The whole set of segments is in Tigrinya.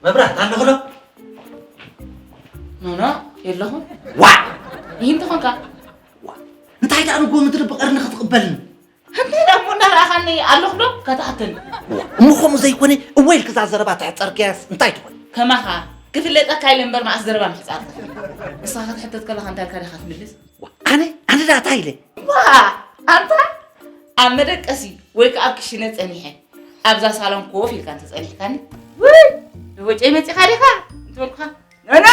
መብራት ኣለኹ ዶ? ኖኖ፣ የለኹም። ዋ! ይህን ተኾንካ? ዋ! እንታይ ደኣ ንጎ ምድሪ ብቐርኒ ክትቕበልኒ? እንታይ ደኣ እሞ እንዳረኣኻኒ ኣለኹ ዶ? ከተሓተኒ። ዋ! እሞ ከምኡ ዘይኮነ፣ እወ ኢልክዛ ዘረባ ተሕጸርክያስ እንታይ ትኾን? ከማኻ ክፍለጠካ ኢለ እምበር መዓስ ዘረባ ምሕጻር ተኽእል። ንስኻ ክትሕተት ከለኻ እንታይ ኢልካ ዲኻ ትምልስ? ዋ! ኣነ? ኣነ ደኣ እንታይ ኢለ? ዋ! ኣንታ ኣብ መደቀሲ ወይ ከኣ ኣብ ክሽነ ጸኒሐ ኣብዛ ሳሎን ኮፍ ኢልካ እንተጸኒሕካኒ፣ ውይ! ደቦጨይ መጺኻ ዲኻ? እንትበልኩኻ፣ ኖኖ!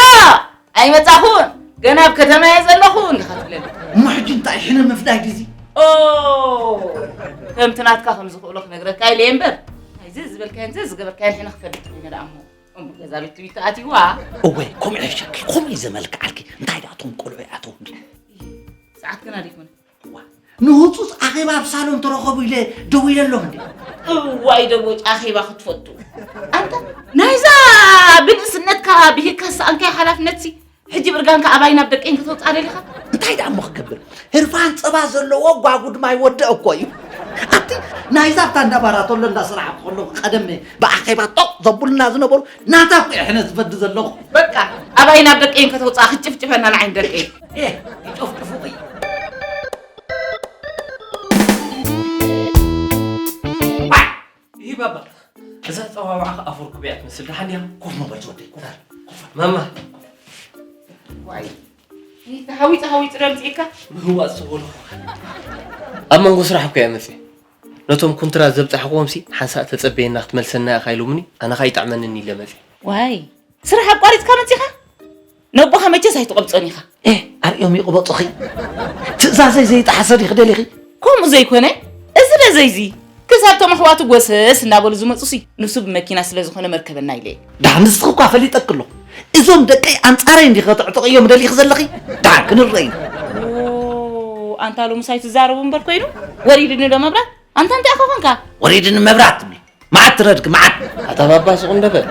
ኣይመጻኹን! ገና ኣብ ከተማ እየ ዘለኹ! እንዲኻ ትብለኒ። እሞ ሕጂ እንታይ ሕነ ምፍዳይ ድዚ? ኦ! ከምቲ ናትካ ከም ዝኽእሎ ክነግረካ ኢለ እየ እምበር፣ ናይዚ ዝበልካዮን ዘ ዝገበርካዮን ሕነ ክፈልጥ ኮይነ ደኣ እሞ። እሞ ገዛ ቤት ትቢት ኣትይዋ። እወ፣ ከምኡ ይሕሸኪ፣ ከምኡ እዩ ዘመልክዓልኪ። እንታይ ደኣ እቶም ቆልዑ ይኣተዉ እንዲ? ሰዓት ገና ደይኮነ። እዋ፣ ንህጹጽ ኣኼባ ኣብ ሳሎን ተረኸቡ ኢለ ደዊለሎም እንዲ። እዋይ ደቦጭ ኣኼባ ክትፈቱ። ኣንታ ናይዛ ብንእስነትካ ብሂግካ ዝሰኣንካዮ ሓላፍነትሲ ሕጂ ብእርጋንካ ኣባይን ኣብ ደቀይን ከተውጽኣ ደሊኻ? እንታይ ደኣ እሞ ክገብር? ህርፋን ጸባ ዘለዎ ጓጉድ ማይ ወደአ እኮ እዩ። ኣብቲ ናይዛ ኣብታ እንዳ ባራቶሎ እንዳ ስራሕ ከለኹ ቀደም ብኣኼባ ጦቕ ዘብሉና ዝነበሩ ናታ እኮ እየ ሕነ ዝፈዲ ዘለኹ። በቃ ኣባይን ኣብ ደቀይን ከተውጽኣ ክትጭፍጭፈና ንዓይን ደቀይን። ኤ፣ ይጨፍጭፉኺ። ይህ ባባ፣ እዛ ጸዋውዓ ከኣ ኣፈርኩ ብያ ትመስል። ደሓን ድያ? ኮፍ ምበል ዝወደይ፣ ኮፍ በል፣ ኮፍ በል። ማማ። ዋይ፣ ይህ ተሃዊጸ ሃዊጸ ዶ ኣምጺእካ? ምህዋጽ ዝበሎ። ኣብ መንጎ ስራሕ እኮ እያ መጽየ። ነቶም ኩንትራት ዘብጻሕክዎም ሲ ሓንሳእ ተጸበየና ክትመልሰና ኢኻ ኢሎምኒ፣ ኣነ ኸኣ ይጥዕመንን ኢለ መጽየ። ዋይ፣ ስራሕ ኣቋሪጽካ መጺኻ? ነቦኻ መቸስ ኣይትቐብጾን ኢኻ። ኤ፣ ኣርእዮም ይቕበጹኺ። ትእዛዘይ ዘይጠሓሰ ዲኺ ደሊኺ? ከምኡ ዘይኮነ፣ እዚ ዶ ዘይዚ? ክሳብ እቶም ኣሕዋቱ ጎሰስ እናበሉ ዝመጹሲ፣ ንሱ ብመኪና ስለ ዝኾነ መርከበና ኢለ እየ። ደሓን ንስኺ እኳ ፈሊጠኪ ኣለኹ። እዞም ደቀይ ኣንጻረይ እንዲኺ ከተዕጥቕዮም ደሊኺ ዘለኺ? ደሓን ክንረኣይ። ኦ፣ ኣንታ ሎምስ ኣይትዛረቡ እምበር ኮይኑ፣ ወሪድኒ ዶ መብራት? ኣንታ እንታይ ኢኻ ኮንካ? ወሪድኒ መብራት ትብሊ? መዓት ትረድኪ፣ መዓት። ኣታ ባባ ስቕ እንደ በል።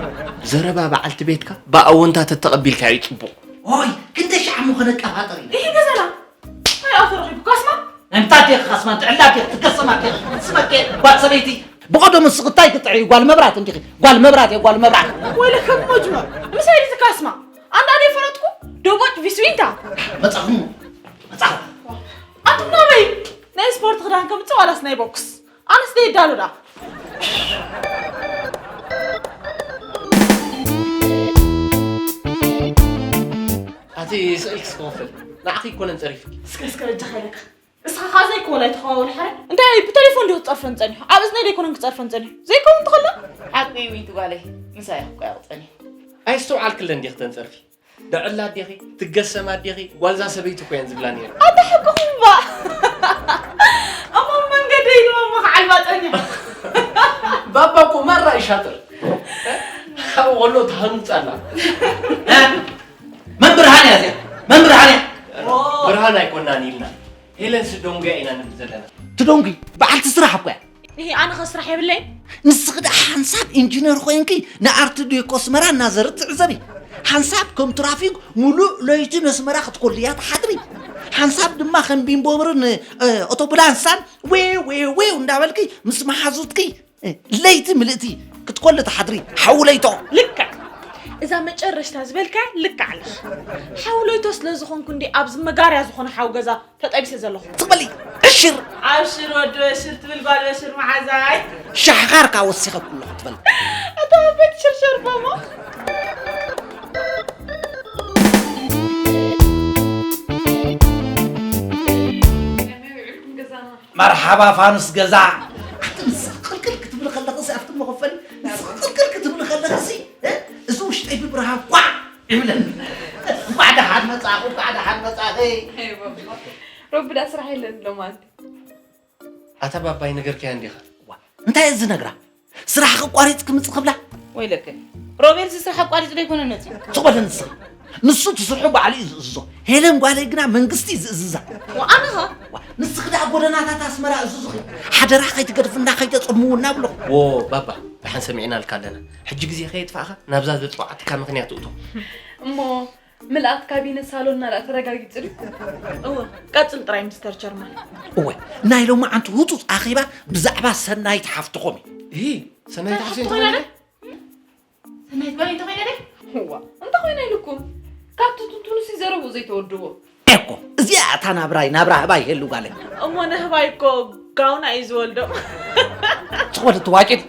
ዘረባ በዓልቲ ቤትካ ብኣወንታ ተተቐቢልካዮ እዩ ጽቡቕ። ኦይ፣ ክንደይ ሻዕ እሞ ከነቀባጥር ኢና? ይሄ ገዛና። ኣይ፣ ኣቶ ረኺቡ ካስማ? ናይ ምንታይ ዲኺ ካስማ? ጥዕላ ዲኺ? ትገሰማ ዲኺ? ትስመኪ? ጓል ሰበይቲ። ብቐደሙ ንስኺ እንታይ ትጥዕዪ? ጓል መብራት እንዲኺ። ጓል መብራት እየ፣ ጓል መብራት። ወይለከ መጅኑን። ምሳይ ዲዚ ካስማ? ኣንዳ ደይ ፈረጥኩ? ደቦጭ ቪስዊንታ። መጻኹ። መጻኹ። ኣንቱም ናበይ? ናይ ስፖርት ክዳን ከምጽእ ዋላስ ናይ ቦክስ? ኣነስ ደይዳሎ ዳ። ኣቲ ስኢልክ ስክወፍል ንዓኺ ይኮነን ጸሪፍኪ። እስከ እስከ በጃኻ ኢለካ። እስኻ ኻዘይ ክወላይ ተኸዋወል ሓረ። እንታይ ብቴሌፎን ዲኹ ትጸርፈን ጸኒሑ? ኣብ እዝነይ ደይኮነን ክጸርፈን ጸኒሑ። ዘይከውን ትኸሎ? ሓቂ እዩ ዊንቲ ጓለይ። ምሳይ ክቆያ ጸኒሑ። ኣይስተውዓልክለን ዲኺ ተንጸርፊ? ደዕላ ዲኺ? ትገሰማ ዲኺ? ጓልዛ ሰበይቲ እኮ እየን ዝብላ ነይረን። ኣታ ሓቅኹም እባ። እሞ መንገደይ ንመሞ ክዓልባ ጸኒሑ። ባባ እኮ ማራ ይሻጥር። ካብ ቆሎ ተሃኑጻላ። እ? መን ብርሃን እያ እዚኣ? መን ብርሃን እያ? ኦ። ብርሃን ኣይኮናን ኢልና። ሄለን ስዶንጋ ኢና ንብል ዘለና። ትዶንጊ፣ በዓልቲ ስራሕ እኮ እያ። እሂ፣ ኣነ ኸ ስራሕ የብለይን? ንስኺ ደኣ ሓንሳብ ኢንጂነር ኾይንኪ ንኣርት ዴኮ ኣስመራ እናዘርት ትዕዘቢ። ሓንሳብ ከም ትራፊክ ሙሉእ ለይቲ ነስመራ ክትኮልያ ትሓድሪ። ሓንሳብ ድማ ከም ቢምቦብርን፣ እ፣ ኦቶቡላንሳን ዌው፣ ዌው፣ ዌው እንዳበልኪ ምስ መሓዙትኪ፣ እ፣ ለይቲ ምልእቲ ክትኮሊ ትሓድሪ። ሓው ለይቶ። ልክዕ። እዛ መጨረሽታ ዝበልካ ልክዕ ኣለኻ። ሓው ለይቶ ስለ ዝኾንኩ እንዲ ኣብዚ መጋርያ ዝኾነ ሓው ገዛ ተጠቢሰ ዘለኹ። ትቕበሊ? እሽር! ኣብሽር ወዲ በሽር ትብል ጓል በሽር መዓዛይ። ሻሕኻርካ ወሲኸኩ ኣለኹ ትበል። ኣታ ኣቤት ሽርሸር ቦሞ። መርሓባ ፋኑስ ገዛ። ኣቲ ንስኺ ቅልቅል ክትብሊ ከለኺ ሲ ኣብቲ መኸፈሊ፣ ንስኺ ቅልቅል ክትብሊ ከለኺ ሲ፣ እ? እዚ ውሽጠይ ብብርሃን ኳዕ ይብለኒ። እንኳዕ ደሓን መጻኹ፣ እንኳዕ ደሓን መጻኺ። ኣይ ባባ። ሮቢ ደኣ ስራሕ የለን ሎማዓንቲ። ኣታ ባባይ ነገርካያ እንዲኻ? ዋ፣ እንታይ እየ ዝነግራ? ስራሕ ክቋሪጽ ክምጽእ ክብላ? ወይለከ። ሮቤል ስራሕ ኣቋሪጹ ዶ ኣይኮነን መጺኡ? ስቕ በል ንስኺ። ንሱ እቲ ስርሑ ባዕሉ እዩ ዝእዝዞ። ሄለን ጓለይ ግና መንግስቲ እዩ ዝእዝዛ። ወኣንኻ? ዋ፣ ንስኺ ደኣ ጎደናታት ኣስመራ እዝዙኺ። ሓደራ ከይትገድፉና ከይተጸምዉና ብለኹ። ዎ፣ ባባ፣ ደሓን ሰሚዕናልካ ኣለና። ሕጂ ግዜ ከየጥፋእኻ ናብዛ ዘጥፋዓትካ ምኽንያት እቶ። እሞ ምልኣት ካቢነ ሳሎንና ደኣ ተረጋጊጹ ድዩ? እወ፣ ቀጽል ጥራይ ሚስተር ቸርማን። እወ፣ ናይ ሎማዓንቲ ህጹጽ ኣኼባ ብዛዕባ ሰናይት ሓፍትኹም እዩ። እሂ፣ ሰናይት ሓፍትኹም ሓፍትኹም ኮይና ዶ? ናይ ትበሊ እንተኾይነ ደይ? እዋ፣ እንተኾይነ ኢልኩም። ካብቲ ትንትኑሲ ዘረብኡ ዘይተወድዎ። እኮ እዚኣ እታ ናብራይ ናብራ ህባይ ይህሉ ጓለይ። እሞ ንህባይ እኮ ጋውና እዩ ዝወልዶ። ዝኾነ ትዋጭድ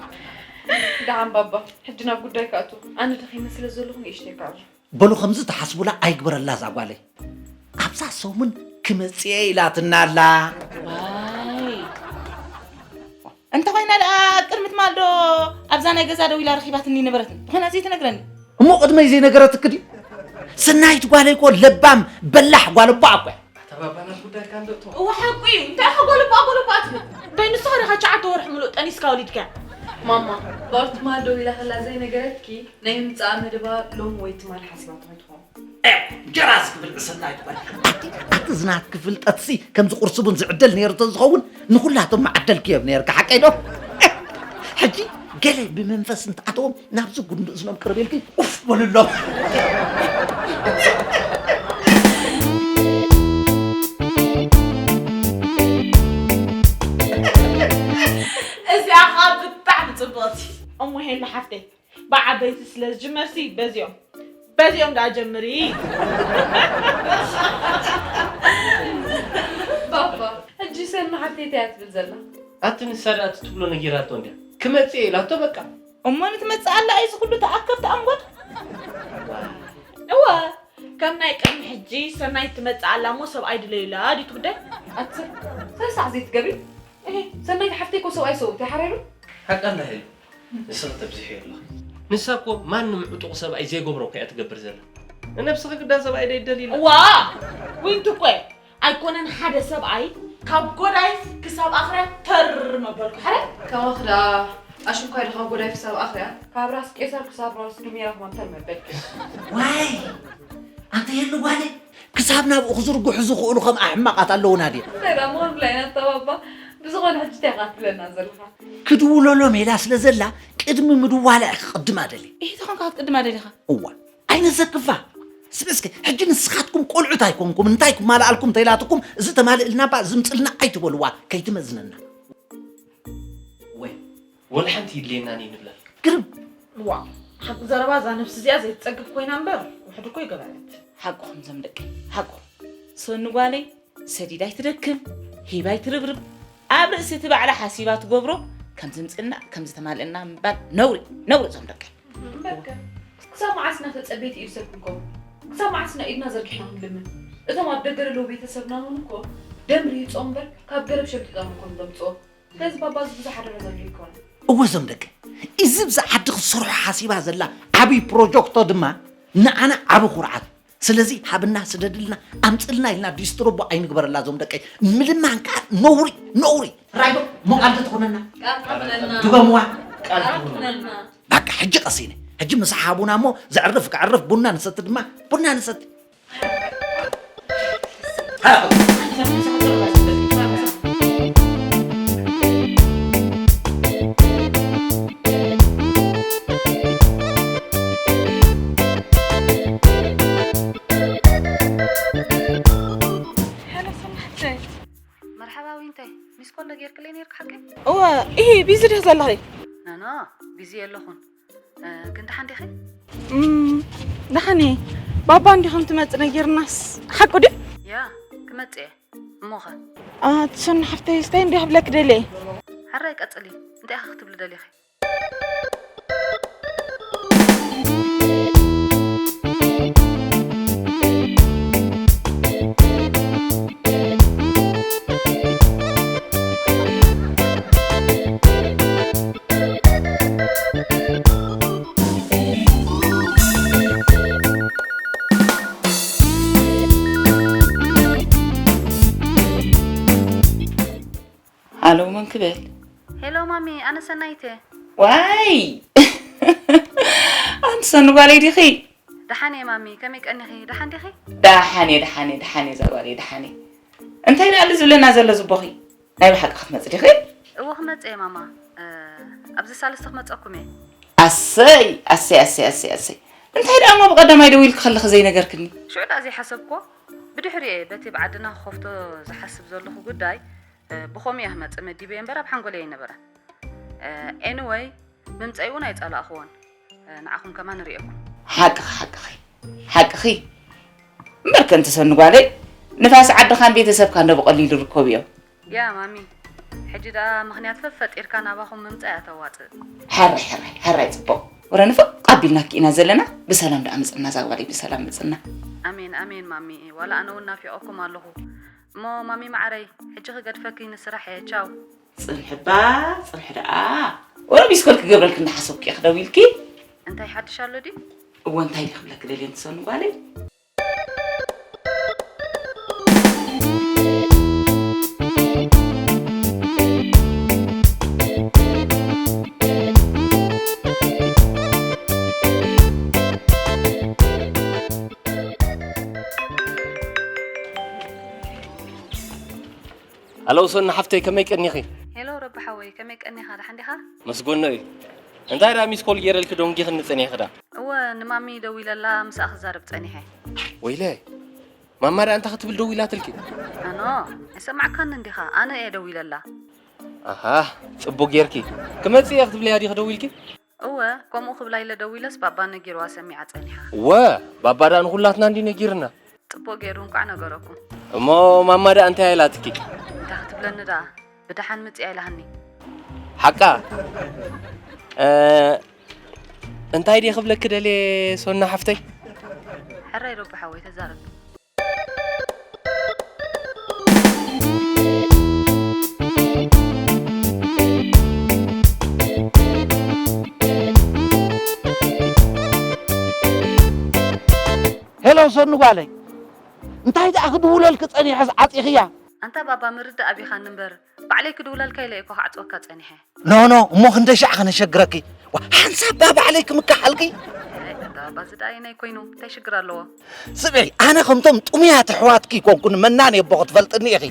ደሓን ባባ፣ ሕጂ ናብ ጉዳይ ክኣቱ። ኣነ ደኺመ ስለ ዘለኹ ንእሽተይ ክዕርፍ። በሉ ከምዚ ተሓስቡላ ኣይግበረላ እዛ ጓለይ። ኣብዛ ሰሙን ክመፅእ እየ ኢላትና ኣላ። ዋይ እንተኾይና ደኣ ቅድሚ ትማል ዶ ኣብዛ ናይ ገዛ ደው ኢላ ረኺባትኒ ነበረትን ብኾና ዘይትነግረኒ። እሞ ቅድመይ ዘይነገረትክ ድዩ? ሰናይት ጓለይ እኮ ለባም በላሕ ጓል እባ እኮ እያ። ኣተባባላት ጉዳይ ካንደቶ እወ ሓቁ እዩ። እንታይ ኢኻ ጎለባኣ ጎለባኣ ትብል? እንታይ ንስኻ ዲኻ ትሽዓተ ወርሒ ሙሉእ ጠኒስካ ወሊድካያ? ማማ ባርትማ ደው ኢላ ከላ ዘይነገረትኪ ናይ ምምጻኣ መደባ ሎም ወይ ትማል ሓሲባቶ ኣይትኸውን። እንጀራ ዝክብል ዕሰናይ ትበል ኣቲ እቲ ዝናትኪ ፍልጠትሲ ከምዚ ቁርሲ ቡን ዝዕደል ነይሩ ተዝኸውን ንኹላቶም መዓደልክዮም ነይርካ ሓቀይ ዶ ሕጂ ገለ ብመንፈስ እንትኣተዎም ናብዚ ጉንዲ እዝኖም ቅርብ ኢልኪ ኡፍ በልሎም እዚኣ ከዓ ብጣዕሚ ፅብቕቲ እሞ ሄሉ ሓፍተይ ብዓበይቲ ስለ ዝጅመርሲ በዚኦም በዚኦም ደኣ ጀምሪ ባባ ሕጂ ሰኒ ሓፍተይ እንታይ እያ ትብል ዘላ ኣቲ ንሳ ደኣ እቲ ትብሎ ነጊራቶ እንድያ ክመጽእ እየ ኢላቶ በቃ እሞ ንትመጽእ ኣላ እዩ ዝኹሉ ተኣከብ ተኣንጎድ እወ ከም ናይ ቅድሚ ሕጂ ሰናይ ትመጽእ ኣላ እሞ ሰብኣይ ድለዩላ ድዩ ትጉዳይ ኣቲ ሰሳዕ ዘይትገብሪ እሄ ሰናይ ሓፍተይ እኮ ሰብኣይ ሰው ተሓረሉ ሓቃ እንዳ ሄሉ ንስኺ ተብዝሕዮ ኣለኺ። ንሳ እኮ ማንም ዕጡቕ ሰብኣይ ዘይገብሮ እኮ እያ ትገብር ዘላ። ንነብስኺ ግዳ ሰብኣይ ዶ ይደልይላ? ዋ! ዊንቲ እኮ እየ። ኣይኮነን ሓደ ሰብኣይ ካብ ጎዳይፍ ክሳብ ኣኽርያ ተር መበልኩ። ሕረ? ከማኺ ደኣ ኣሽንኳይ ዶ ካብ ጎዳይፍ ክሳብ ኣኽርያ? ካብ ራስ ቄሳር ክሳብ ራስ ዱሜራ ከማን ተር መበልኪ። ዋይ! ኣንተ የሉ ጓለይ ክሳብ ናብኡ ክዝርግሑ ዝኽእሉ ከም ኣሕማቓት ኣለዉና ድዮም? እንታይ ደኣ ምኾን ብላይ ናታ ባባ ብዝኾነ ሕጂ እንታይ ኢኻ ትብለና ዘለኻ? ክድውለሎ ሜላ ስለ ዘላ ቅድሚ ምድዋላ እየ ክቕድማ ደልየ። እሂ ተኾንካ ክትቅድማ ደሊኻ? እዋ ኣይነ ዘክፋ ስብ እስከ ሕጂ ንስኻትኩም ቆልዑት ኣይኮንኩም እንታይ ክማልኣልኩም ተይላትኩም እዚ ተማልእልና እባ ዝምፅልና ኣይትበልዋ ከይትመዝነና ወይ ወላ ሓንቲ ይድልየናን እዩ ንብላ ግርም ዋ ሓቂ ዘረባ እዛ ነብሲ እዚኣ ዘይትፀግብ ኮይና እምበር ውሕድ እኮ ይገበረት ሓቅኹም ዘም ደቂ ሓቅኹም ሰኒ ጓለይ ሰዲድ ኣይትደክም ሂብ ኣይትርብርብ ኣብ ርእሲ እቲ ባዕላ ሓሲባ ትገብሮ ከም ዝምፅእና ከም ዝተማልእና ምባል ነውሪ ነውሪ እዞም ደቂ እምበርከ ክሳብ መዓስ ኢና ተፀበይቲ እዩ ሰብ ክንከውን ክሳብ መዓስ ኢና ኢድና ዘርጊሕና ክንልምን እቶም ኣብ ደገ ዘለዉ ቤተሰብና እውን እኮ ደም ርሂፆም እምበር ካብ ገረብ ሸምጢጦም ኣይኮኑን ዘምፅኦ ስለዚ ባባ እዚ ብዙሕ ሓደራ ዘድልዮ ኣይኮነን። እወ እዞም ደቂ እዚ ብዛ ዓዲ ክትሰርሖ ሓሲባ ዘላ ዓብይ ፕሮጀክቶ ድማ ንዓና ዓቢ ኩርዓት እዩ። ስለዚ ሃብና ስደድልና ኣምፅልና ኢልና ዲስትሮቦ ኣይንግበረላ እዞም ደቀይ ምልማን ከዓ ነውሪ ነውሪ ራይዶ ሞቓልዶ ትኾነና ድገምዋ ባቃ ሕጂ ቀሲነ ሕጂ ምሳሕ ሃቡና እሞ ዘዕርፍ ከዕርፍ ቡና ንሰቲ ድማ ቡና ንሰቲ መርሓባ ዊንተይ ሚስኮል ዶ ጌርክለይ ነይርክ ሓቂ እወ ኢሂ ቢዚ ዲኺ ዘለኺ ናኖ ቢዚ የለኹን ግን ደሓን ዲኺ? ደሓን እየ። ባባ እንዲኹም ትመጽእ ነጊርናስ ሓቁ ድዩ? ያ ክመጽእ እየ። እሞኸ? ትሰኒ ሓፍተይ ስታይ እንዲ ክብለክ ደልየ። ሕራይ ቀጽሊ። እንታይ ኢኺ ክትብሊ ደሊኺ? ሃሎ መን ክብል? ሄሎ ማሚ፣ ኣነ ሰናይት እየ። ዋይ! ኣንቲ ሰኒ ጓለይ ዲኺ? ደሓን እየ ማሚ፣ ከመይ ቀኒኺ? ደሓን ዲኺ? ደሓን እየ፣ ደሓን እየ፣ ደሓን እየ እዛ ጓለይ፣ ደሓን እየ። እንታይ ደኣ ኣሎ ዝብለና ዘሎ ዝቦኺ? ናይ ብሓቂ ክትመጺ ዲኺ? እወ ክመጽእ እየ ማማ፣ ኣብዚ ሳልስቲ ክመጸኩም እየ። ኣሰይ ኣሰይ ኣሰይ ኣሰይ ኣሰይ እንታይ ደኣ እሞ ብቐዳማይ ደዊልኪ ከለኺ ዘይነገርክኒ? ሽዑ ደኣ ዘይሓሰብክዎ ብድሕሪኡ እየ በቲ ብዓድና ክኸፍቶ ዝሓስብ ዘለኹ ጉዳይ ብኸምኡ እየ ክመጽእ መዲበዮ እምበር ኣብ ሓንጎለይ ኣይነበረን። ኤኒወይ ምምጸይ እውን ኣይጸላእኽዎን። ንዓኹም ከማን ንርእየኩም። ሓቅኺ ሓቅኺ ሓቅኺ። እምበር ከንቲ ሰኒ ጓለይ፣ ንፋስ ዓድኻን ቤተሰብካን ዶ ብቐሊሉ ይርከቡ እዮም? ያ ማሚ፣ ሕጂ ደኣ ምኽንያት ፈፈጢርካ ናባኹም ምምጻእ እያ ተዋጽእ። ሕራይ ሕራይ ሕራይ ጽቡቕ። ወረ ንፍቕ ኣቢልናኪ ኢና ዘለና። ብሰላም ደኣ ምጽና እዛ ጓለይ፣ ብሰላም ምጽና። ኣሜን ኣሜን ማሚ፣ ዋላ ኣነ እውን ናፊቐኩም ኣለኹ። እሞ ማሚ መዓረይ፣ ሕጂ ክገድፈኪ ንስራሕ እየ። ቻው። ጽንሕባ ጽንሒ ደኣ። ወረ ሚስኮል ክገብረልኪ እናሓሰብኩ እየ ክደውልኪ። እንታይ ሓድሽ ኣሎ ድዩ? እወ እንታይ ድዩ ክብለኪ ደልየ እንትሰኑ ጓለይ። ኣለው ሶና ሓፍተይ ከመይ ቀኒኺ? ሄሎ ረቢ ሓወይ ከመይ ቀኒኻ ደሓን ዲኻ? መስጎኖ እዩ። እንታይ ደኣ ሚስ ኮል ገይረልኪ ደንጊኽኒ ጸኒሕኺ ደኣ? እወ ንማሚ ደዊለላ ምስኣ ክዛረብ ጸኒሐ። ወይለ ማማ ደኣ እንታይ ክትብል ደዊላትልኪ? ኣኖ ኣይሰማዕካኒ እንዲኻ ኣነ እየ ደዊለላ። ኣሃ ጽቡቅ ጌርኪ። ክመጽእ እየ ክትብለያ ዲኺ ደዊልኪ? እወ ከምኡ ክብላ ኢለ ደዊለስ ባባ ነጊርዋ ሰሚዓ ጸኒሓ። እወ ባባ ደኣ ንኹላትና እንዲ ነጊርና። ጽቡቕ ገይሩ እንቋዕ ነገረኩም። እሞ ማማ ደኣ እንታይ ኢላትኪ? እንታይ ክትብለኒ ደኣ? ብደሓን ምጽያ ኢላሃኒ። ሓቃ? እ፣ እንታይ ድየ ክብለኪ ደልየ ሶና ሓፍተይ? ሕራይ ረቢ ሓወይ ተዛረብ። ሄሎ ሶኑ ጓለይ፣ እንታይ ደኣ ክድውለልኪ ጸኒሐስ ዓጺኽያ? ኣንታ ባባ ምርዳእ ኣቢኻኒ እምበር፣ ባዕለይ ክድውለልካ ኢለ እየ እኮ ክዓጽወካ ጸኒሐ። ኖ ኖ፣ እሞ ክንደይ ሻዕ ከነሸግረኪ? ዋ፣ ሓንሳብ ባ ባዕለይ ክምካሓልኪ? ኣይ፣ ኣንታ ባባ እዚ ደኣ የናይ ኮይኑ፣ እንታይ ሽግር ኣለዎ? ስምዒ፣ ኣነ ከምቶም ጥሙያት ኣሕዋትኪ ኣይኮንኩን፣ መናን የቦ ክትፈልጥኒ ኢኺ።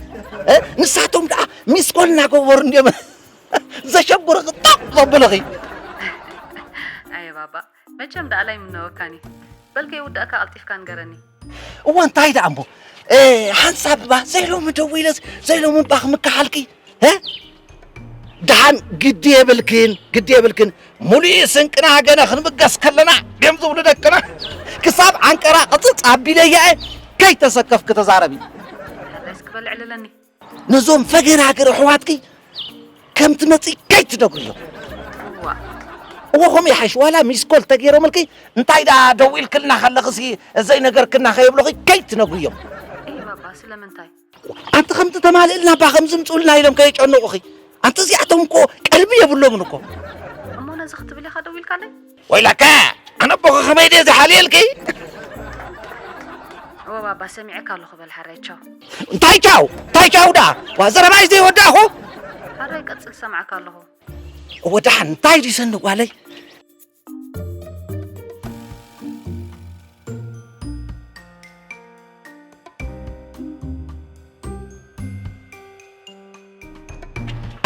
እ? ንሳቶም ደኣ ሚስኮል እናገበሩ እንድዮም ዘሸጉርኺ ጠቕ ዘብልኺ። ኣየ ባባ፣ መቸም ደኣ ኣይምነወካን እዩ። በል ከይውዳእካ ቀልጢፍካ ንገረኒ። እወ፣ እንታይ ደኣ እሞ? እ፣ ሓንሳብ እባ ዘይሎሚ ደዊለስ ዘይሎሚ እባ ክምካሓልኪ። እ? ደሓን ግዲ የብልክን፣ ግዲ የብልክን። ሙሉእ ስንቅና ገና ክንብገስ ከለና ድዮም ዝብሉ ደቅና። ክሳብ ዓንቀራ ቅጽጽ ኣቢለያ እየ፣ ከይተሰከፍኪ ተዛረቢ። ሕራይ እስኪ በል ዕልለኒ። ነዞም ፈገራገር ኣሕዋትኪ ከም ትመጺ ከይትነግርዮም። እዋ። እዎ፣ ከምኡ ይሓይሽ። ዋላ ሚስኮል ተገይሮምልኪ፣ እንታይ ደኣ ደዊልክልና ከለኽሲ ዘይነገርክና ከይብሉኺ ከይትነግርዮም። እይ ባባ፣ ስለምንታይ? ኣንቲ ከምቲ ተማልእልና እባ ከም ዝምጽኡልና ኢሎም ከየጨንቑኺ። ኣንቲ እዚኣቶም እኮ ቀልቢ የብሎምን እኮ። እሞ ነዚ ክትብል ኢኻ ደዊልካለይ? ወይለከ፣ ኣነ ኣቦኺ ከመይ ድየ ዝሓልየልኪ? እወ ባባ፣ ሰሚዐካ ኣለኹ፣ በል ሓራይ ቻው። እንታይ ቻው? እንታይ ቻው ደኣ? ዋ፣ ዘረባይ ዘይወዳእኹ? ሓራይ ቀጽል፣ ሰማዕካ ኣለኹ። እወ ደሓን፣ እንታይ ድዩ ሰኒ ጓለይ?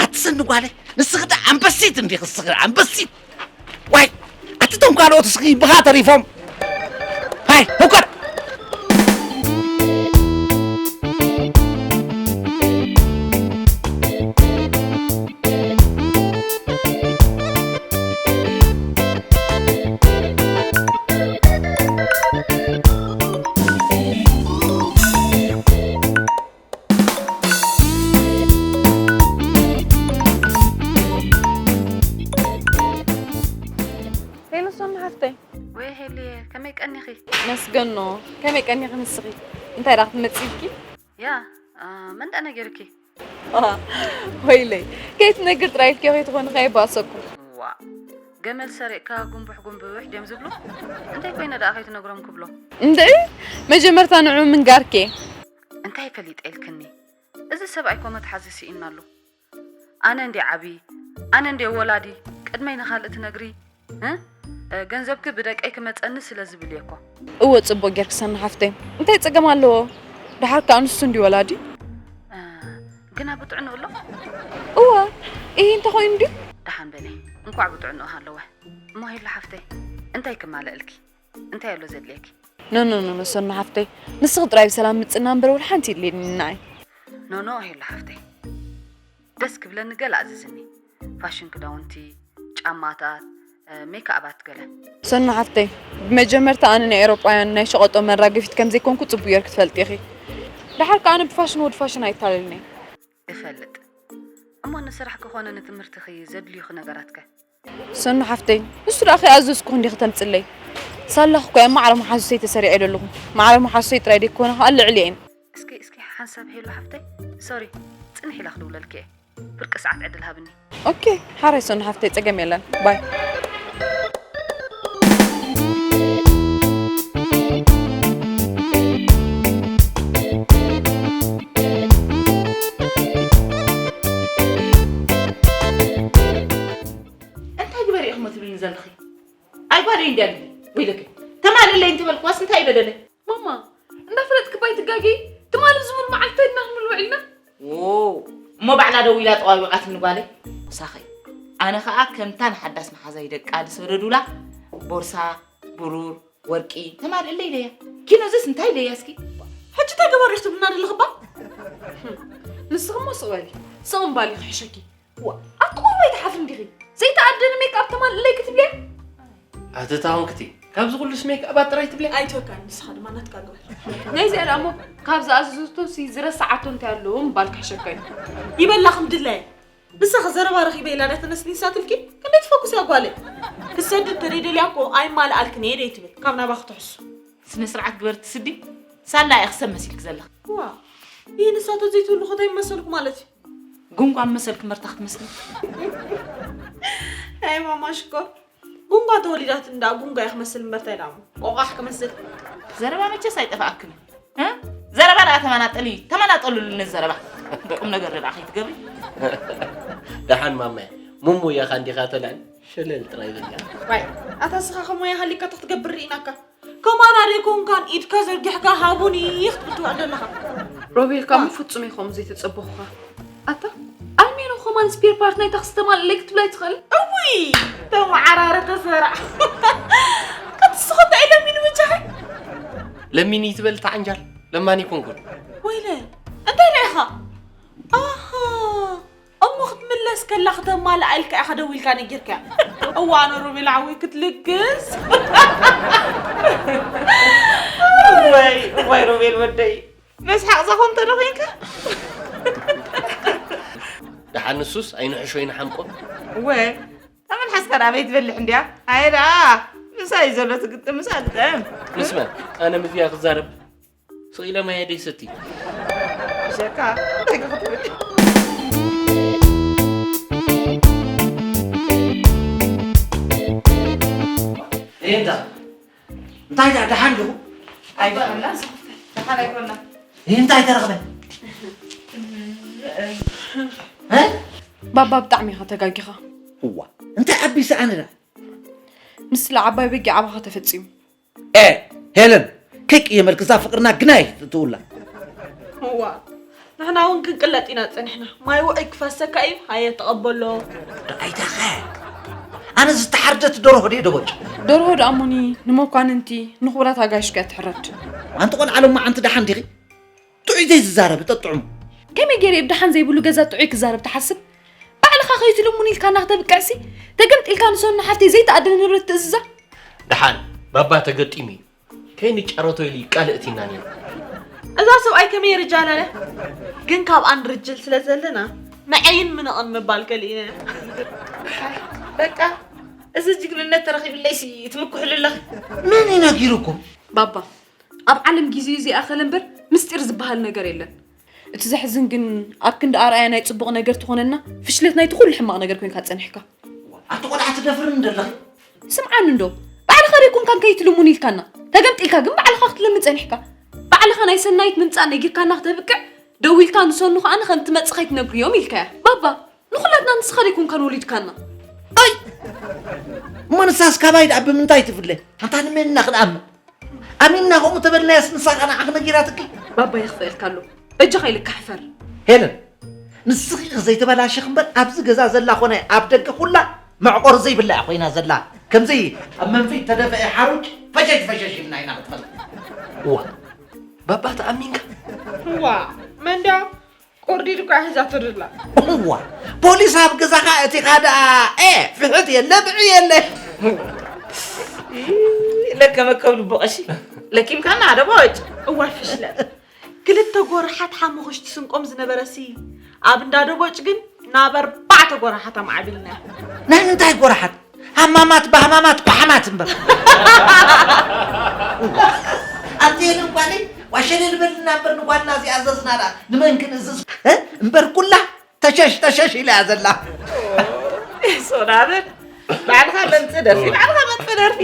ኣቲ ሰኒ ጓለይ፣ ንስኺ ደኣ ኣንበሲት እንዲኺ፣ ንስኺ ደኣ ኣንበሲት። ዋይ፣ ኣቲ እቶም ካልኦት እስኺ ብኻ ተሪፎም። ሃይ፣ ህውከት! ሄሎ ሶና ሓፍተይ። ወይ ሄልየ፣ ከመይ ቀኒኺ? መስገኖ፣ ከመይ ቀኒኺ ንስኺ? እንታይ ደኣ ክትመጽኢ ኢልኪ? ያ፣ አ፣ መን ደኣ ነጊርኪ? ዋ፣ ወይለይ፣ ከይትነግር ጥራይ ኢልኪ ከይትኾኒ ከየባእሰኩም። ዋ፣ ገመል ሰሪቕካ ጉንቡሕ ጉንቡሕ ድዮም ዝብሉ? እንታይ ኮይነ ደኣ ከይትነግሮም ክብሎ? እንድዒ፣ መጀመርታ ንዑ ምንጋርኪ። እንታይ ፈሊጠ ኢልክኒ? እዚ ሰብኣይ እኮ መትሓዚ ስኢንና ኣሎ። ኣነ እንድየ ዓቢ፣ ኣነ እንድየ ወላዲ፣ ቅድመይ ንኻልእ ትነግሪ? እ? እ፣ ገንዘብኪ ብደቀይ ክመጸኒ ስለ ዝብል እየ እኮ። እወ፣ ጽቡቕ ጌርኪ ሰኒ ሓፍተይ። እንታይ ጸገም ኣለዎ? ደሓር ከኣ ንሱ እንድዩ ወላዲ። እ፣ ግና ብጥዕንኡ ኣሎ? እወ፣ ኢሂ እንተኾይኑ ድዩ? ደሓን በሊ፣ እንኳዕ ብጥዕንኡ ሃለወ። እሞ ሄሎ ሓፍተይ፣ እንታይ ክማለእልኪ? እንታይ ኣሎ ዘድልየኪ? ኖ፣ ኖ፣ ኖ፣ ኖ፣ ሰኒ ሓፍተይ። ንስኺ ጥራይ ብሰላም ምጽና እምበር ወላ ሓንቲ የድልየኒ ንዓይ። ኖ፣ ኖ፣ ሄሎ ሓፍተይ። ደስ ክብለኒ ገለ ኣዝዝኒ። ፋሽን ክዳውንቲ፣ ጫማታት፣ ሜክኣባት ገለ። ሰኑ ሓፍተይ፣ ብመጀመርታ ኣነ ናይ ኤውሮጳውያን ናይ ሸቐጦም መራገፊት ከም ዘይኮንኩ ጽቡቕ ጌርኪ ትፈልጢ ኢኺ። ደሓር ከኣ ኣነ ብፋሽን ወዲ ፋሽን ኣይታለልን እየ። እፈልጥ። እሞ ንስራሕ ክኾነ ንትምህርትኺ ዘድልዩኺ ነገራትከ? ሰኑ ሓፍተይ፣ ንሱ ደኣ ከይኣዘዝኩ እንዲኺ ተምጽለይ። ሳላኺ እኮ እየ ማዕረ መሓዙተይ ተሰሪዐ ዘለኹ። ማዕረ መሓዙተይ ጥራይ ደይኮነ ከኣ ልዕሊ እየን። እስኪ እስኪ ሓንሳብ ሄሉ ሓፍተይ፣ ሶሪ፣ ጽንሕ ኢላ ክድውለልኪ እየ። ፍርቂ ሰዓት ዕድል ሃብኒ። ኦኬ፣ ሓራይ ሰኑ ሓፍተይ፣ ጸገም የለን። ባይ። እንታይ ግበሪ ኢኹም ትብልኒ ዘለኺ? ኣይ ጓለይ እንድያ ድዩ? ወይለኪ። ተማልእለይ እንተበልክዋስ እንታይ ይበደለ? ማማ፣ እንዳፈለጥኪ ባይ ትጋጊ። ትማሊ ዝሙን መዓልቲ ተድና ክንብል ውዒልና። ዎ፣ እሞ ባዕላ ደዊላ ጠዋቢቓትኒ ጓለይ። ምሳኸይ። ኣነ ኸኣ ከምታ ንሓዳስ መሓዛይ ደቃ ዝሰደዱላ ቦርሳ፣ ብሩር፣ ወርቂ፣ ተማልእለይ ኢለያ። ኪኖ እዚስ እንታይ ኢለያ እስኪ? ሕጂ እንታይ ገበሩ ኢኺ ትብልና ዘለኺ እባ? ንስኺ እሞ ስቕ በሊ። ስቕ ምባል እዩ ክሕሸኪ። ዋ፣ ኣቲ ቁሩብ ኣይትሓፍሪ እንዲኺ? ዘይተኣደነ ሜክኣፕ ተማልእለይ ክትብልያ? ኣቲ እታ ሆንክቲ፣ ካብዚ ኩሉስ ሜክኣባት ጥራይ ትብልያ? ኣይትወካኒ፣ ንስኻ ድማ ናትካ ግበር። ናይ እዚኣ ደኣ እሞ ካብ ዝኣዘዘቶሲ ዝረስዓቶ እንታይ ኣሎ ምባል ክሕሸካ እዩ። ይበላኽም ድላየ። ንስኺ ዘረባ ረኺበ ኢላ ዶ ተነስኒሳትልኪ? ክንደይ ትፈኩስያ ጓለይ? ክሰድድ ተደይደልያ እኮ ኣይማልኣልክን እየ ደይ ትብል። ካብ ናባኺ ትሕሱ። ስነ ስርዓት ግበርቲ ስዲ። ሳላ ኢኺ ሰብ መሲልኪ ዘለኺ። ዋ፣ ይህ ንሳቶ ዘይትብሉ ኾታ ይመሰልኩ ማለት እዩ። ጉንጓ መሰልኪ መርታ ክትመስሊ። ኣይ ማማ ሽኮር፣ ጉንጓ ተወሊዳት እንዳ ጉንጓ እያ ክመስል እምበር እንታይ ደኣ እሞ ቆቋሕ ክመስል። ዘረባ መቸስ ኣይጠፍኣክን። እ? ዘረባ ደኣ ተመናጠሊ፣ ተመናጠሉሉ ነዚ ዘረባ። ቁም ነገር ደኣ ከይትገብሪ። ደሓን ማማየ፣ ሙሙ እያኻ እንዲኻ ተልዕል፣ ሸለል ጥራይ በልያ። ዋይ፣ ኣታ እስኻ ከሞያ ሃሊካ ትኽትገብር ርኢናካ። ከማና ደይኮንካን ኢድካ ዘርጊሕካ ሃቡኒ ክትብል ትውዕል ዘለኻ። ሮቤል፣ ካብ ፍጹም እየ ከምኡ ዘይተጸበኹኻ። ኣታ፣ ኣልሜኖ ከማን ስፔር ፓርት ናይ ታክሲ ተማልእለይ ክትብል ኣይትኽእል? እውይ፣ ተመዓራረ ተሰራዕ። ከትስኾ እንታይ ለሚኑ ብቻኸ? ለሚኒ ትበል ተዓንጃል፣ ለማኒ ኮንኩን። ወይለ፣ እንታይ ርኢኻ? ኣሃ፣ እሞ ክትምለስ ከላ ክተማልኣ ኢልካ ኢኻ ደዊልካ ነጊርካያ። እዋ፣ ኣነ ሮቤል ዓወይ ክትልግስ። ወይ፣ ወይ ሮቤል ወደይ። መስሓቕ ዛኾንተ ዶ ኾይንካ? ደሓን ንሱስ ኣይንሕሾ ይንሓምቆ። እወ፣ ኣመን ሓስካ ደኣ በይትበልሕ እንድያ። ኣየ ደኣ፣ ምሳይ ዘሎ ትግጥም ምሳ ግጠም። ምስ መን? ኣነ ምስያ ክዛረብ? ስቕ ኢለ ማየ ደይሰቲ። ሸካ፣ እንታይ ክትብል? እየንታ፣ እንታይ ደኣ ደሓን ዲኹ? ኣይኮነላ፣ ዝኽፈል። ደሓን ኣይኮነላ። ይህ እንታይ ተረኽበ? እ? ባባ ብጣዕሚ ኢኻ ተጋጊኻ። እዋ፣ እንታይ ዓቢ ሰኣነ ደኣ? ንስለ ዓባይ በጊዕ ኣባኻ ተፈጺሙ። ኤ፣ ሄለን፣ ከይቅየመልኪ እዛ ፍቅርና ግናይ ትትውላ። እዋ፣ ንሕና እውን ክንቅለጥ ኢና ጸኒሕና። ማይ ውዑይ ክፈሰካ እዩ፣ ሃየ ተቐበሎ። ደኣይታኸ፣ ኣነ ዝተሓርደት ደርሆ ድየ ደቦጭ። ደርሆ ደኣ እሞኒ ንመኳንንቲ ንኽቡራት ኣጋይሽ ከ ትሕረድ። ኣንቲ ቆልዓ ሎማዓንቲ ደሓን ዲኺ? ጥዑይ ዘይዝዛረብ ጠጥዑሙ። ከመይ ገይረ እየ ብደሓን ዘይብሉ ገዛ ጥዑይ ክዛረብ ትሓስብ? ባዕልኻ ከይትልሙን ኢልካና ክተብቅዕሲ፣ ተገምጢልካ ንሰኑ ሓፍተይ ዘይተኣደነ ንብረት ትእዝዛ? ደሓን፣ ባባ ተገጢሙ እዩ። ከይንጫረቶ ኢሉ ይቃልእ እቲና ነይሩ። እዛ ሰብኣይ ከመይ ርጃል ኣለ? ግን ካብኣን ርጅል ስለ ዘለና፣ ንዐይን ምንቕን ምባል ከሊእና። በቃ፣ እዚ ጅግንነት ተረኺብለይሲ ትምክሕሉ ኣለኺ። መን እዩ ነጊሩኩም? ባባ፣ ኣብ ዓለም ግዜኡ ዘይኣኸለ እምበር ምስጢር ዝበሃል ነገር የለን። እቲ ዘሕዝን ግን ኣብ ክንዲ ኣርኣያ ናይ ጽቡቕ ነገር ትኾነና፣ ፍሽለት ናይቲ ኩሉ ሕማቕ ነገር ኮይንካ ጸኒሕካ። ኣቲ ቆልዓ ትደፍርኒ ዘለኺ? ስምዓኒ እንዶ፣ ባዕልኻ ደይኮንካን ከይትልሙን ኢልካና። ተገምጢልካ ግን ባዕልኻ ክትልምን ጸኒሕካ። ባዕልኻ ናይ ሰናይት ምምጻእ ነጊርካና ክተብቅዕ፣ ደዊልካ ንሰኑ ከኣ ከም ትመጽእ ከይትነግርዮም ኢልካያ። ባባ፣ ንኹላትና ንስኻ ደይኮንካን ወሊድካና። ኣይ! እሞ ንሳስ ካባይ ደኣ ብምንታይ ትፍለ? ኣንታ ንመን ኢና ክንኣምን? ኣሚንና ከምኡ ተበልናያስ ንሳ ኸኣ ንዓኺ ነጊራትኪ? ባባ የኽፍአልካ ኣሎ። በጃኻ ኢልካ ሕፈር። ሄለን፣ ንስኺ ኢኺ ዘይተበላሸኺ እምበር ኣብዚ ገዛ ዘላ ኾነ ኣብ ደገ ኩላ መዕቆሪ ዘይብላ እያ ኮይና ዘላ። ከምዚ ኣብ መንፊት ተደፍአ ሓሩጭ ፈሸሽ ፈሸሽ ኢልና ኢና ክትፈልጥ። እዋ፣ ባባ ተኣሚንካ? እዋ፣ መን ድያ? ቁርዲድ እኳ ሒዛቶ ደላ። እዋ፣ ፖሊስ ኣብ ገዛኻ ኣእቲኻ ደኣ፣ ኤ፣ ፍሕት የለ፣ ብዒ የለ። ለከ መከብ ልቦ ቀሺ ለኪምካና ሓደ ባወጭ እዋይ ፍሽለት ክልተ ጎርሓት ሓሙኽሽቲ ስንቆም ዝነበረሲ ኣብ እንዳ ደቦጭ ግን ናብ ኣርባዕተ ጎርሓት ኣማዕቢልና። ናይ እንታይ ጎርሓት? ሃማማት ባህማማት ቋሓማት እምበር። ኣንቲ የለን ጓለይ ዋሸለ ልበልና እምበር ንጓልና እዚኣ ዘዝና ደኣ ንመን ክንእዝዝ? እ? እምበር ኩላ ተሸሽ ተሸሽ ኢላ እያ ዘላ። ሶናበል ባዕልኻ መምጽእ ደርፊ ባዕልኻ መምጽእ ደርፊ።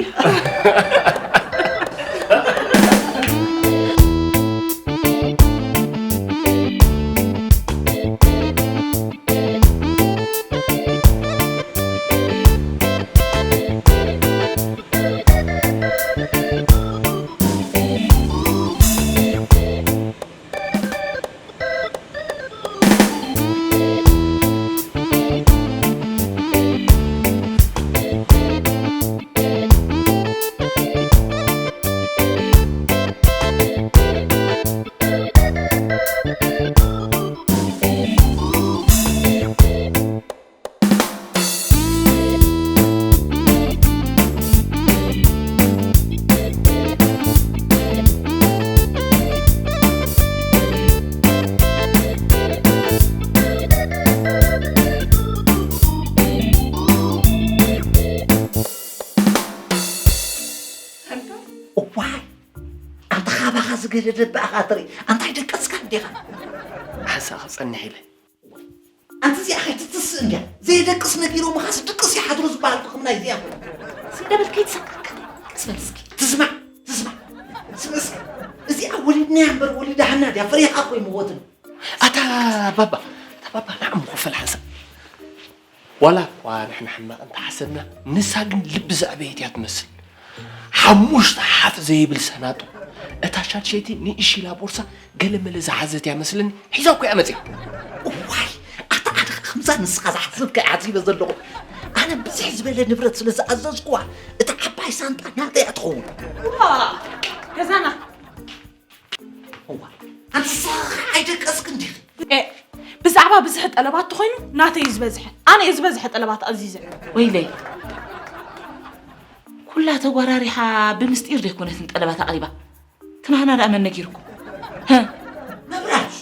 እዋይ ኣንታ ካባኻ ዝገደደ ብኣኻ ትርኢ ኣንታይ ደቀስካ እንዲኻ ሓንሳእ ክጸንሕ ኢለ ኣንቲ እዚኣ ከይትትስእ እንድያ ዘይደቅስ ነጊሮምኻስ ድቅስ ይሓድሩ ዝበሃል ፍቕምና እዚኣ ስንደበል ከይትሰካካ ቀስ በል እስኪ ትስማዕ ትስማዕ ስም እስኪ እዚኣ ወሊድናያ እምበር ወሊዳህና ድያ ፍሬኻ እኮ ይምወትን ኣታ ባባ ኣታ ባባ ንዓሞ ክፈል ሓንሳእ ዋላ እኳ ንሕና ሕማቕ እንተሓሰብና ንሳ ግን ልቢ ዘዕበየት እያ ትመስል ሓሙሽተ ሓፍ ዘይብል ሰናጡ እታ ሻድሸይቲ ንእሽላ ቦርሳ ገለመለ ዝሓዘት እያ መስለኒ ሒዛ እኮ እያ መፅያ እዋይ ኣታ ኣነ ከምዛ ንስኻ ዝሓሰብካ እየ ሓሲበ ዘለኹ ኣነ ብዝሕ ዝበለ ንብረት ስለ ዝኣዘዝኩዋ እታ ዓባይ ሳንጣ ናተይ እያ ትኸውን ገዛና እዋ ኣንተ ንስኻ ከዓ ኣይደቀስክን ዲኺ ብዛዕባ ብዝሒ ጠለባት ተኾይኑ ናተይ እዩ ዝበዝሐ ኣነ እየ ዝበዝሐ ጠለባት ኣዚዘ ወይለይ ኩላ ተጓራሪሓ ብምስጢር ደይኮነትን ጠለባት ኣቕሪባ ትናህና ደኣ መን ነጊርኩም መብራሽ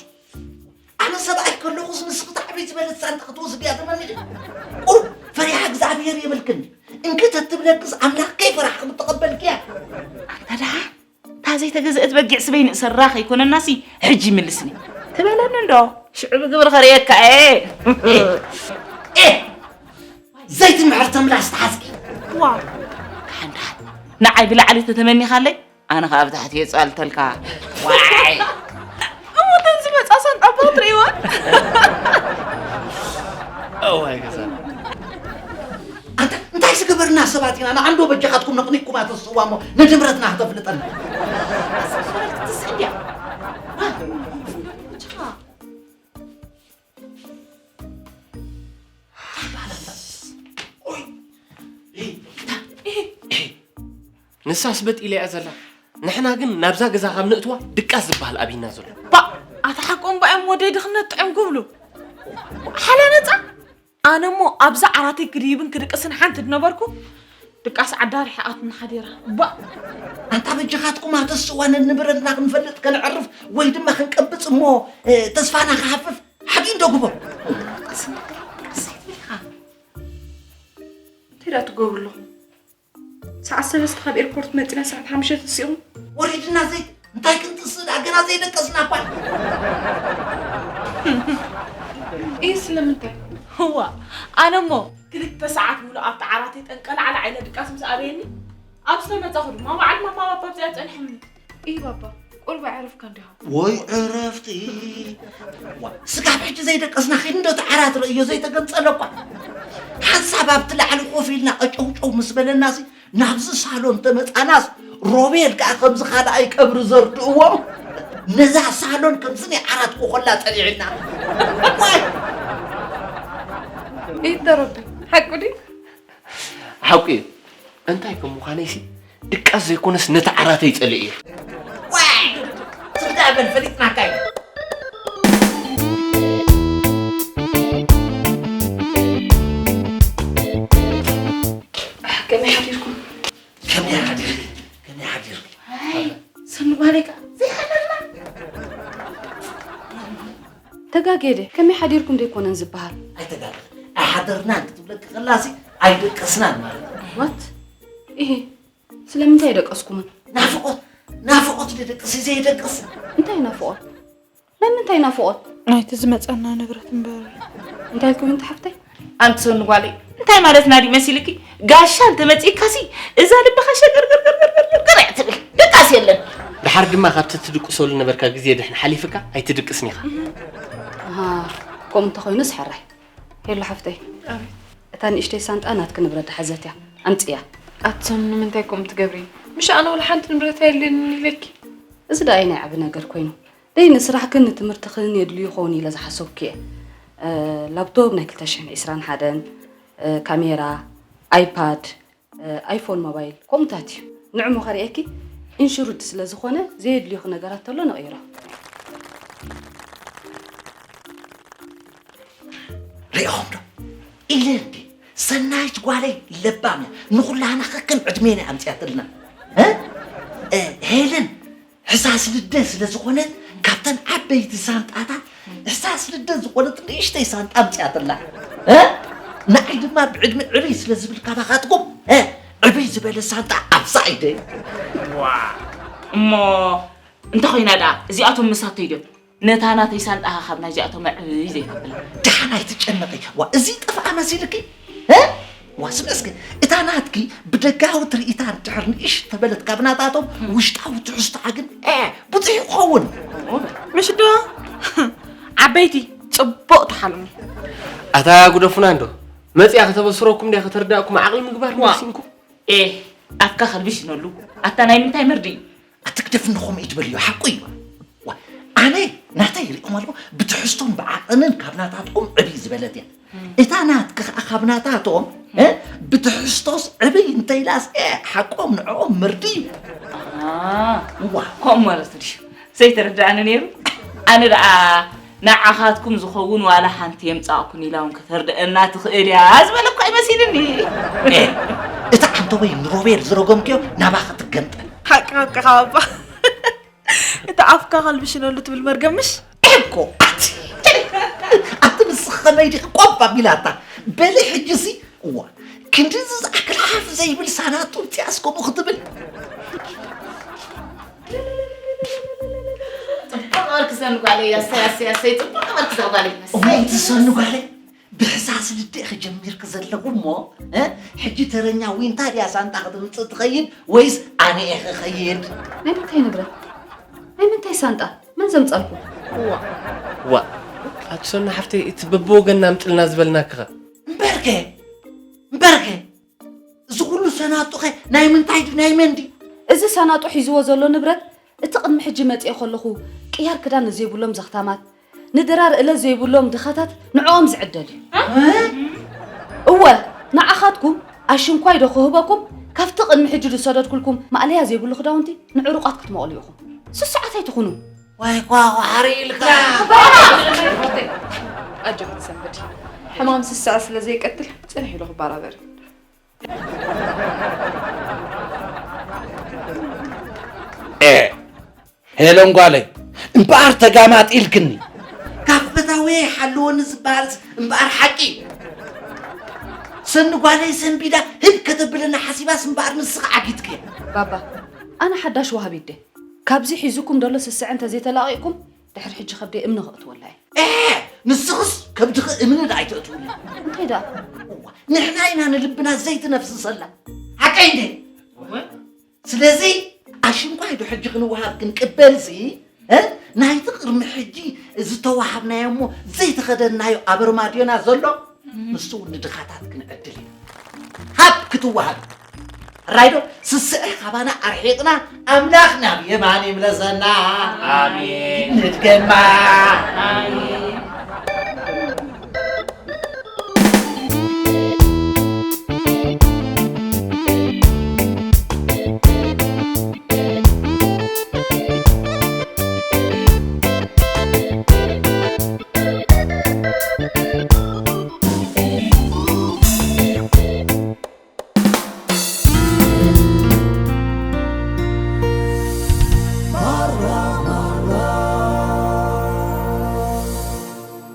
ኣነ ሰብኣይ ከለኹስ ንስኺ ታዕበይ ዝበለት ሳንጣ ክትወስድያ ተመኒኺ ቁሩብ ፈሪሃ እግዚኣብሄር የብልክን እንክተትብለክስ ኣምላኽ ከይፈራሕኺ ምተቐበልክያ ኣንታ ደሓ እታ ዘይተገዝአት በጊዕ ስበይ ንእሰራ ከይኮነናሲ ሕጂ ይምልስኒ ትበለኒ እንዶ ሽዑ ብግብሪ ከርእየካ እየ ኤ ዘይትምሕር ተምላስ ተሓዝኪ ዋ ደሓን ደሓን ንዓይ ብላዕሊ ተተመኒኻለይ ኣነ ከኣ ብታሕቲ የጻልተልካ ዋይ እሞ ተን ዝመጻ ሰንጣቦ ትርእይወን እዋይ ገዛ ኣንታ እንታይ ዝገበርና ሰባት ኢና ንዓንዶ በጃኻትኩም ነቕኒቅኩም ኣተስዋ እሞ ነድምረትና ክተፍልጠና ንሳስ በጥ ኢለ እያ ዘላ ንሕና ግን ናብዛ ገዛ ካብ ንእትዋ ድቃስ ዝበሃል ኣብይና ዘሎ ባእ ኣታ ሓቆም ባእዮም ወደይ ድኽነት ጥዕም ክብሉ ሓላ ነፃ ኣነ እሞ ኣብዛ ዓራተይ ክድይብን ክድቅስን ሓንቲ ድነበርኩ ድቃስ ዓዳሪ ሓኣትና ሓዲራ ባእ ኣንታ በጃኻትኩም ኣብተስዋ ነንብረትና ክንፈልጥ ከነዕርፍ ወይ ድማ ክንቀብጽ እሞ ተስፋና ክሃፍፍ ሓቂ እንዶ ግበሩ እንታይ ዳ ትገብሩ ኣለኹም ሰዓት ሰለስተ ካብ ኤርፖርት መፂና ሰዓት ሓሙሽተ ተሲቑ ወሪድና ዘይት እንታይ ክንጥስእ ደኣ ገና ዘይደቀስና እኳ እዩ ስለምንታይ እዋ ኣነ እሞ ክልተ ሰዓት ሙሉእ ኣብቲ ዓራተይ ጠንቀላዕላዕ ኢለ ድቃስ ምስ ኣበየኒ ኣብ ዝተመፀኹ ድማ በዓል ማማ ባባ ኣብዚኣ ፀኒሖምኒ እዩ ባባ ቆልባ ዕረፍካ እንዲኻ ወይ ዕረፍቲ ስጋብ ሕጂ ዘይደቀስና ኺድ እንዶ ተዓራት ርእዮ ዘይተገንጸለ እኳ ሓንሳብ ኣብቲ ላዕሊ ኮፍ ኢልና ቀጨውጨው ምስ በለናሲ ናብዚ ሳሎን ተመጻናስ ሮቤል ከኣ ከምዚ ካልኣይ ቀብሪ ዘርድእዎም ነዛ ሳሎን ከምዚ ናይ ዓራት ኮኾላ ጸኒዕና ዋይ ይተረቢ ሓቁ ድዩ ሓቁ እዩ እንታይ ከም ምዃነይሲ ድቃስ ዘይኮነስ ነቲ ዓራተይ ጸሊእዮ ዋይ ስርዳእ በል ፈሊጥናካ እዩ ከመይ ሓፊ ጌደ፣ ከመይ ሓዲርኩም ዘይኮነን ዝበሃል? ኣይተጋግን። ኣይሓደርናን ክትብለኪ ከላሲ ኣይደቀስናን ማለት እዩ። ዋት? ኢሂ፣ ስለምንታይ ኣይደቀስኩምን? ናፍቖት፣ ናፍቖት ደደቅስ እዩ ዘይደቅስ። እንታይ ናፍቖት? ናይ ምንታይ ናፍቖት? ናይቲ ዝመጸና ንብረት እምበር። እንታይ ኢልኩም እንተ ሓፍተይ? ኣንቲ ሰኑ ጓለይ፣ እንታይ ማለትና ድዩ መሲልኪ? ጋሻ እንተመጺእካሲ እዛ ልብኻ ሸገርገርገርገርገር እያ ትብል። ድቃስ የለን። ድሓር ድማ ካብቲ ትድቅሰሉ ነበርካ ግዜ ድሕን ሓሊፍካ ኣይትድቅስን ኢኻ። ኣሃ፣ ከምኡ እንተኾይኑስ ሕራይ። ሄሎ ሓፍተይ፣ ኣቤት። እታ ንእሽተይ ሳንጣ ናትኪ ንብረት ድሓዘት እያ፣ ኣምጽእያ። ኣቲ ሰኑ ንምንታይ ከምኡ ትገብሪ? ምሽ ኣነ ወላ ሓንቲ ንብረት ኣየድልየንን ኢለኪ። እዚ ደኣ ናይ ዓቢ ነገር ኮይኑ። ደይ ንስራሕክን ንትምህርትኽን የድልዩ ይኸውን ኢለ ዝሓሰብኩ እየ። እ፣ ላፕቶፕ ናይ ክልተ ሽሕን ዕስራን ሓደን፣ እ፣ ካሜራ፣ ኣይፓድ፣ እ፣ ኣይፎን ሞባይል፣ ከምኡታት እዩ። ንዕሞ ከርእየኪ ኢንሹርድ ስለ ዝኾነ ዘየድልዩኺ ነገራት ተሎ ነቕይሮ። ሪኢኹም ዶ? ኢለ እንዴ? ሰናይት ጓለይ ለባም እያ። ንኹላህና ከከም ዕድሜና እያ ኣምፅያትልና። እ? እ፣ ሄለን ሕሳስ ልደ ስለ ዝኾነት ካብተን ዓበይቲ ሳንጣታት ሕሳስ ልደ ዝኾነት ንእሽተይ ሳንጣ ኣምፅያትላ። እ? ንዓይ ድማ ብዕድመ ዕብይ ስለ ዝብል ካባኻትኩም፣ እ፣ ዕብይ ዝበለ ሳንጣ ኣብዛ ኢደይ። ዋ፣ እሞ እንተ ኾይና ደኣ እዚኣቶም መሳተይ ድዮም? ነታ ናተይ ሳንጣ ካብ ናይዚኣቶም ኣዕብይ ዘይተብላ። ደሓን ኣይትጨነቒ። ዋ፣ እዚ ጠፍኣ መሲልኪ? እ? ዋ፣ ስምዒ እስኪ፣ እታ ናትኪ ብደጋዊ ትርኢታ እንድሕር ንእሽ ተበለት ካብ ናታቶም፣ ውሽጣዊ ትሕዝቶኣ ግን፣ እ፣ ብዙሕ ይኸውን። ምሽ ዶ? ዓበይቲ፣ ጽቡቕ ትሓልሙ። ኣታ ጉደፉና እንዶ፣ መጺኣ ከተበስረኩም ድያ ከተርዳእኩም ዓቕሊ ምግባር ዋ። መሲንኩም? ኤ፣ ኣፍካ ከልብሽ ይነሉ። ኣታ ናይ ምንታይ መርዲ? ኣትግደፍ እንዶ ከምኡ እዩ ትበልዮ፣ ሓቁ እዩ። ዋ፣ ኣነ ናተይ ይሪኦም ኣለኹ፣ ብትሕዝቶን ብዓቐንን ካብ ናታትኩም ዕብይ ዝበለት እያ። እታ ናትኪ ኸዓ ካብ ናታቶም፣ እ፣ ብትሕዝቶስ ዕብይ እንተኢላስ፣ እ፣ ሓቆም ንዕኦም መርዲ እዩ። ኣሃ፣ ዋ። ከምኡ ማለት ድዩ? ዘይተረድኣኒ ነይሩ። ኣነ ደኣ ንዓኻትኩም ዝኸውን ዋላ ሓንቲ የምጻእኩን ኢላ እውን ከተርድኣና ትኽእል እያ ዝበለኳ ይመሲልኒ። እ፣ እታ ዓንተወይ ንሮቤል ዝረገምክዮ ናባኻ ትገምጠል። ሓቂ ሓቂ ካብ ኣባ። እቲ ኣፍካ ከልብሽነሉ ትብል መርገም ምሽ? እኮ ኣቲ፣ ኣቲ ንስኺ ከመይ ዲኺ ቆብ ኣቢላታ? በሊ ሕጂሲ፣ እዋ፣ ክንድዚ ዝኣክል ሓፍ ዘይብል ሳናጡ እምፅኣስ ከምኡ ክትብል? ጽቡቕ በልኪ ሰኑ ጓለይ፣ ኣሰይ፣ ኣሰይ፣ ኣሰይ፣ ጽቡቕ በልኪ ሰኑ ጓለይ፣ ኣሰይ። እሞ እቲ ሰኑ ጓለይ፣ ብሕሳስ ልደ ኢኺ ጀሚርኪ ዘለኹ እሞ፣ እ? ሕጂ ተረኛ ዊንታ ድያ ሳንጣ ክትምጽእ ትኸይድ ወይስ ኣነ እየ ክኸይድ? ናይ ምንታይ ንብረት? ናይ ምንታይ ሳንጣ? መን ዘምጻልኩም? ዋ፣ ኣቲ ሰኑ ሓፍተይ፣ እቲ በብወገንና ኣምጽልና ዝበልናኪ ኸ? እምበርከ፣ እምበርከ፣ እዚ ኩሉ ሰናጡኸ ናይ ምንታይ ድዩ ናይ መን ድዩ? እዚ ሰናጡ ሒዝዎ ዘሎ ንብረት እቲ ቅድሚ ሕጂ መጺኤ ከለኹ ቅያር ክዳን ንዘይብሎም ዘኽታማት፣ ንድራር እለ ዘይብሎም ድኻታት ንዕኦም ዝዕደል እዩ። እ? እወ፣ ንዓኻትኩም ኣሽንኳይ ዶ ክህበኩም፣ ካብቲ ቅድሚ ሕጂ ዝሰደድኩልኩም ማእለያ ዘይብሉ ክዳውንቲ ንዕሩቓት ክትመቕሉ ኢኹም። ስሱዓት ኣይትኹኑ። ዋይ ኳ፣ ዋሕሪ ኢልካ። ኣጆኺ ትሰንብዲ። ሕማም ስስዐ ስለ ዘይቀትል ጽንሕ ኢሉ ክበራበር እዩ። ኤ፣ ሄለን ጓለይ፣ እምበኣር ተጋማጢ ኢልክኒ። ካብ ፈታወየ ሓልወኒ ዝበሃልስ እምበኣር ሓቂ እዩ። ሰኒ ጓለይ ሰንቢዳ ህብ ከተብለና ሓሲባስ እምበኣር ንስኺ ዓጊትክያ። ባባ፣ ኣነ ሓዳሽ ወሃቢት ድየ? ካብዚ ሒዙኩም ደሎ ስስዐ እንተዘይተላቒቕኩም፣ ድሕሪ ሕጂ ከብደይ እምኒ ከእትወላ እየ። ኤ፣ ንስኽስ ከብድኺ እምኒ ደኣ ኣይተእትውሉ። እንታይ ደኣ? እዋ፣ ንሕና ኢና ንልብና ዘይትነፍስሰላ። ሓቀይ እንዴ? እወ። ስለዚ፣ ኣሽንኳይ ዶ ሕጂ ክንወሃብ ክንቅበልሲ፣ እ? ናይቲ ቅድሚ ሕጂ ዝተዋሃብናዮ እሞ ዘይተኸደንናዮ ኣብ ኣርማድዮና ዘሎ፣ ንሱ እውን ንድኻታት ክንዕድል ኢና። ሃብ ክትወሃብ። ራይዶ፣ ስስዐ ካባና ኣርሒቕና፣ ኣምላኽ ናብ የማን ይምለሰና። ኣሜን። ንድገማ። ኣሜን።